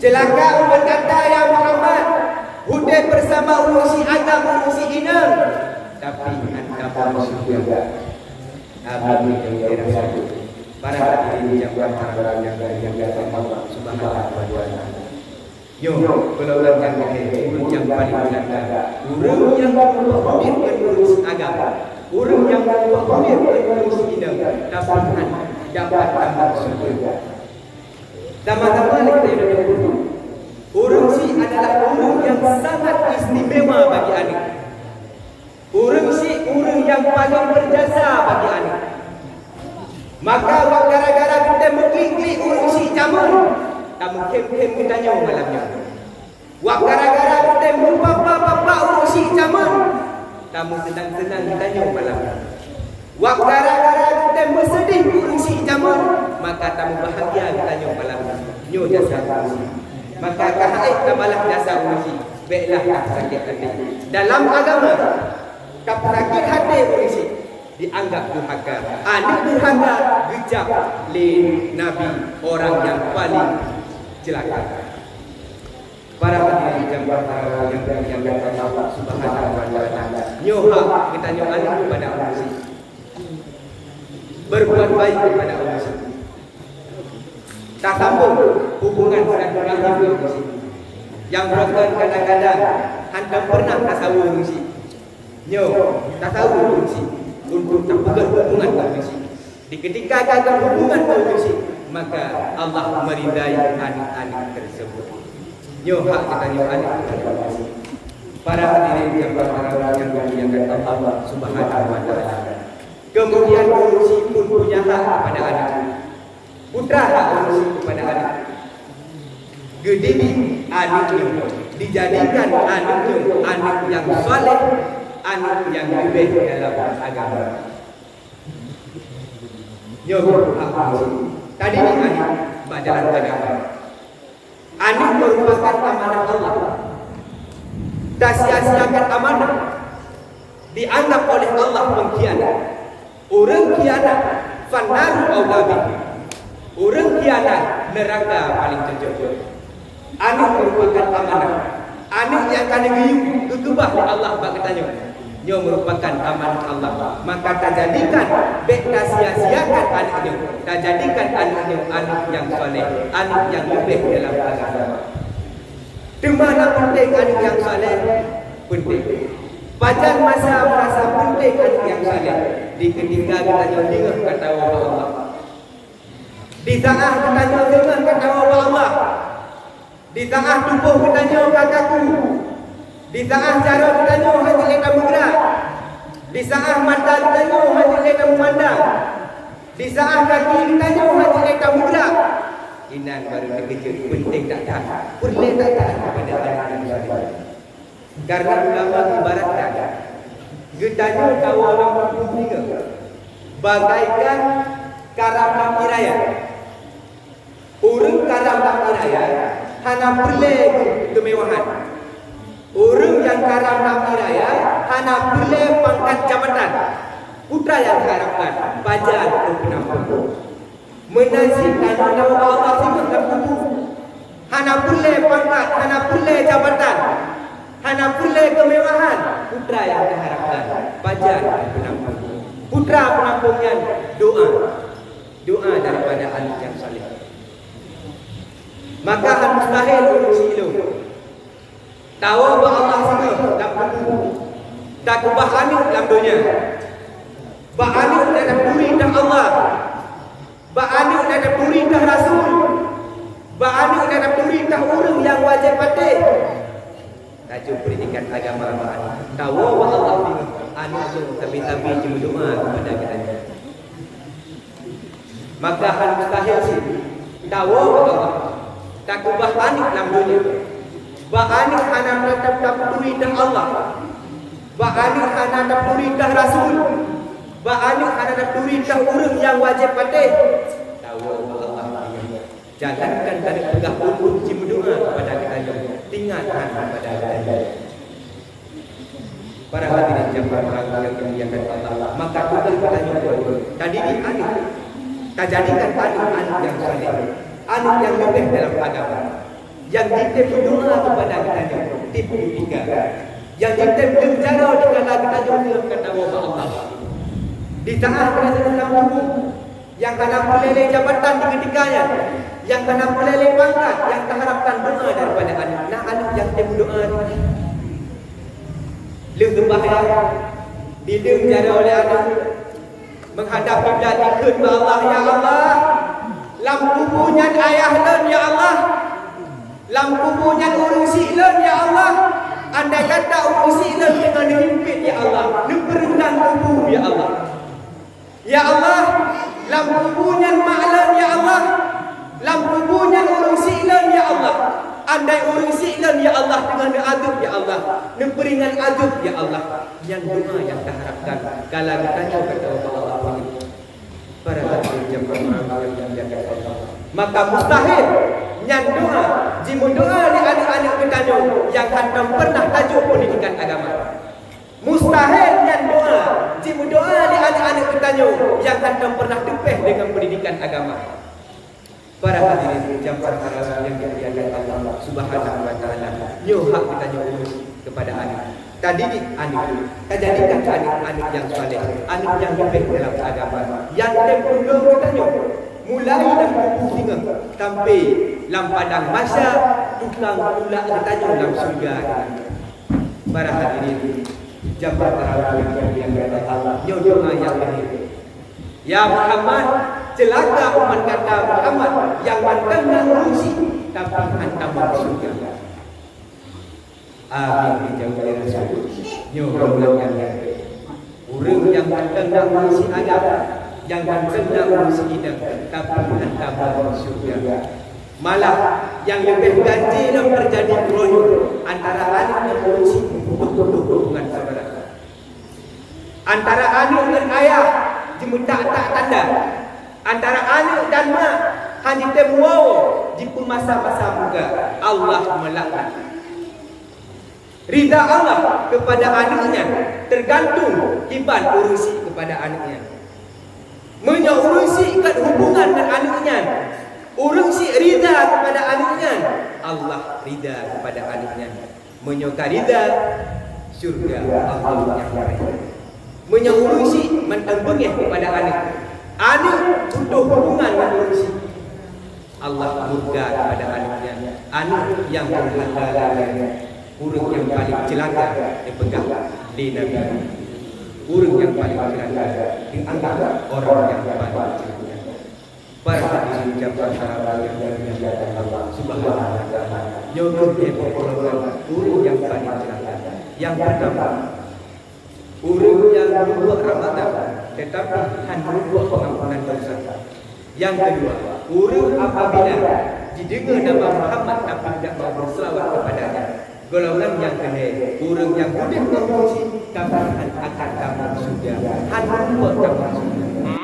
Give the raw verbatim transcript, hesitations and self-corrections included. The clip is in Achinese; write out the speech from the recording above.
Ceulaka umat gata, ya Muhammad, udeb beusama ureuëng syiek agam, ureuëng syiek inong, tapi hana tamong syeuruga. Amin, ya Rasul. Para hadirin nyang Allah Subhanahu wa Taala. Nyoe, golongan nyang keu ureuëng nyang paleng ceulaka, ureuëng nyang meurubah udeb ngon ureuëng syiek agam, ureuëng nyang meurubah udeb ngon ureuëng syiek inong, tapi hana dapat tamong syeuruga. Sama-sama lé kita yang ureuëng syiek adalah ureuëng nyang sangat istimewa bagi aneuk. Ureuëng syiek ureuëng nyang paleng beujasa bagi aneuk. Maka, wak gara-gara geutem meuklik-klik ureuëng syiek jameun, tameukhém-khém geutanyoe malam nyoe. Wak gara-gara geutem meupapa-papa ureuëng syiek jameun, tameuseunang-seunang geutanyoe malam nyoe. Wak gara-gara geutem meuseudeh ureuëng syiek jameun, maka tameubahagia geutanyoe malam nyoe. Nyoe jasa ureuëng syiek. Maka ka hana ék tabalah jasa ureuëng syiek, béklah tapeusakét até. Dalam agama, tapeusakét até ureuëng syiek dianggap durhaka. Aneuk durhaka geucap lé Nabi orang nyang paleng ceulaka. Para hadirin jamaah yang dimuliakan Allah Subhanahu wa Taala, nyoe hak geutanyoe aneuk keupada ureuëng syiek. Berbuat baik kepada ureuëng syiek. Tasambong hubungan silaturahim ngon ureuëng syiek. Nyang droe kon kadang-kadang hana pernah tasaweue ureuëng syiek. Nyoe, tasaweue ureuëng syiek untuk tapeugöt hubungan ngon ureuëng syiek. Di ketika gagal hubungan ngon ureuëng syiek, maka Allah meridai aneuk-aneuk tersebut. Nyoe hak geutanyoe aneuk keupada ureuëng syiek. Para hadirin nyang dimuliakan Allah Subhanahu wa Taala. Kemudian, ureuëng syiek pun punya hak kepada aneuk. Putra hak ureuëng syiek kepada aneuk. Geudidik aneuk nyoe, dijadikan aneuk nyoe aneuk nyang saleh, aneuk nyang leubeh dalam agama. Nyoe hak ureuëng syiek. Tadidik aneuk bak jalan agama. Aneuk merupakan amanah Allah. Tasia-siakan amanah, dianggap oleh Allah pengkhianat. Ureuëng khianat, fannaru aula bih. Ureuëng khianat, neuraka paleng cocok. Aneuk merupakan amanah. Aneuk nyang ka neugeuyue geukeubah lé Allah bak geutanyoe. Nyoe merupakan amanah Allah. Maka tajadikan, bék tasia-siakan aneuk nyoe. Tajadikan aneuk nyoe aneuk nyang saleh, aneuk nyang leubeh dalam agama. Teuma na peunteng aneuk nyang saleh? Peunteng. Pajan masa meurasa peunteng aneuk nyang saleh? Di keutika geutanyoe deungoe kata Allah. Di saát geutanyoe deungoe kata Allah. Di saát tuboh geutanyoe ka kaku. Di saát jaroe geutanyoe hana lé tameugrak. Di saát mata geutanyoe hana lé tameumandang. Di saát kaki geutanyoe hana lé tameugrak. Inan baru teukeujot peunteng that-that, peureulée that-that keupada aneuk nyang saleh. Karena ulama ibaratkan geutanyoe tawoe lam kubu singoh bagaikan karam lam ié raya. Ureuëng karam lam ié raya hana peureulée keumewahan. Ureuëng nyang karam lam ié raya hana peureulée pangkat jabatan. Peue nyang diharapkan? Pajan keu peunampôh. Meunan cit tanyoe tawoe bak Allah singoh lam kubu. Hana peureulée pangkat, hana peureulée jabatan, hana peureulée keumewahan. Peue nyang taharapkan? Pajan peunampôh. Peue peunampôh nyan? Doa. Doa daripada aneuk nyang saleh. Maka hana mustahil ureuëng syiek lôn tawoe bak Allah singoh lam kubu, takeubah aneuk lam donya. Bak aneuk na tapeuturi teuh Allah. Bak aneuk na tapeuturi teuh rasul. Bak aneuk na tapeuturi teuh ureuëng nyang wajéb patéh. Laju pendidikan agama bak aneuk. Tawoe bak Allah singoh, aneuk nyoe sabe-sabe jimeudoa keupada geutanyoe. Maka hana mustahil cit tawoe bak Allah, takeubah aneuk lam donya. Bak aneuk hana tapeuturi teuh Allah. Bak aneuk hana tapeuturi teuh rasul. Bak aneuk hana tapeuturi teuh ureuëng nyang wajéb patéh. Tawoe bak Allah. Jangankan taneuk peugah ulôn jimeudoa keupada geutanyoe, tinggai han keupada geutanyoe. Para hadirin jamaah yang dimuliakan Allah, maka tugaih geutanyoe tadidik aneuk, tajadikan aneuk-aneuk nyang saleh, aneuk nyang leubeh dalam agama. Nyang jitem meudoa keupada geutanyoe, tiep meutika. Nyang jitem leueng jaroe dikala geutanyoe leueng ka tawoe bak Allah. Di saát geutanyoe lam kubu, nyang hana peureulée lé jabatan di keutika nyan, nyang hana peureulée lé pangkat, nyang taharapkan doa daripada aneuk. Na aneuk nyang tem doa. Lheueh seumbahyang, dileueng jaroe lé aneuk, meuhadab kiblat, jikheun bak Allah, "Ya Allah, lam kubu nyan ayah lôn, ya Allah. Lam kubu nyan ureuëng syiek lôn, ya Allah. Andai kata ureuëng syiek lôn teungoh neuhimpit, ya Allah, neupeureutan kubu, ya Allah." Ya Allah, lam kubu nyan mak lôn, ya Allah. Lam kubu nyan ureuëng syiek lôn, ya Allah. Andai ureuëng syiek lôn, ya Allah, teungoh neuadeueb, ya Allah, neupeuringan adeueb, ya Allah. Nyan doa nyang taharapkan kala geutanyoe ka tawoe bak Allah. Para hadirin jamaah yang dimuliakan Allah. Maka mustahil nyan doa jimeudoa lé aneuk-aneuk geutanyoe nyang hantom pernah tajok pendidikan agama. Mustahil nyan doa jimeudoa lé aneuk-aneuk geutanyoe nyang hantom pernah teupeh deungon pendidikan agama. Para hadirin jamaah tarawih yang dimuliakan Allah Subhanahu wa taala, nyoe hak geutanyoe urus keupada aneuk. Tadidik aneuk, tajadikan aneuk-aneuk nyang saleh, aneuk nyang leubeh dalam agama, nyang tem tulông geutanyoe, mulai lam kubu singoh sampai lam padang mahsyar, tukang tulak geutanyoe lam syeuruga. Para hadirin jamaah tarawih yang dimuliakan Allah, nyoe doa nyang terakhir. Ya Muhammad, ceulaka umat gata Muhammad nyang mantong na ureuëng syiek, tapi hantom masuk syeuruga. Amin, dijaweueb lé Rasul. Nyoe golongan nyang, ureuëng nyang mantong na ureuëng syiek agam, nyang mantong na ureuëng syiek inong, tapi hantom masuk syeuruga. Malah, nyang leubeh ganjé nyang teujadi uroe nyoe antara aneuk ngon ureuëng syiek, putôh-putôh hubungan syedara. Antara aneuk ngon ayah jimeutak-tak tanda. Antara aneuk dan mak hana jitem woe, jipeumasa-masa muka. Allah meulaknat. Ridha Allah keupada aneuk nyan teugantung kiban ureuëng syiek keupada aneuk nyan. Meunyoe ureuëng syiek kat hubungan ngon aneuk nyan, ureuëng syiek ridha keupada aneuk nyan, Allah ridha keupada aneuk nyan. Meunyoe ka ridha, syeuruga Allah nyang bri. Meunyoe ureuëng syiek mantong beungéh keupada aneuk, aneuk putôh hubungan ngon ureuëng syiek, Allah murka keupada aneuk nyan. Aneuk nyang durhaka lagée nyan, ureuëng nyang paleng ceulaka, neupeugah lé Nabi. Ureuëng nyang paleng ceulaka dianggap orang nyang paleng ceulaka. Para hadirin jamaah tarawih yang dimuliakan Allah Subhanahu wa taala, nyoe keuh lhée boh golongan ureuëng nyang paleng ceulaka. Nyang peurtama, ureuëng nyang meubuet Ramadan teutapi hana meubuet pengampunan dosa. Nyang keudua, ureuëng apabila jideungoe nama Muhammad tapi tidak mau berselawat kepadanya. Golongan nyang keulhée, ureuëng nyang udeb ngon ureuëng syiek tapi hana akan tamong syeuruga, hana meubuet tamong syeuruga.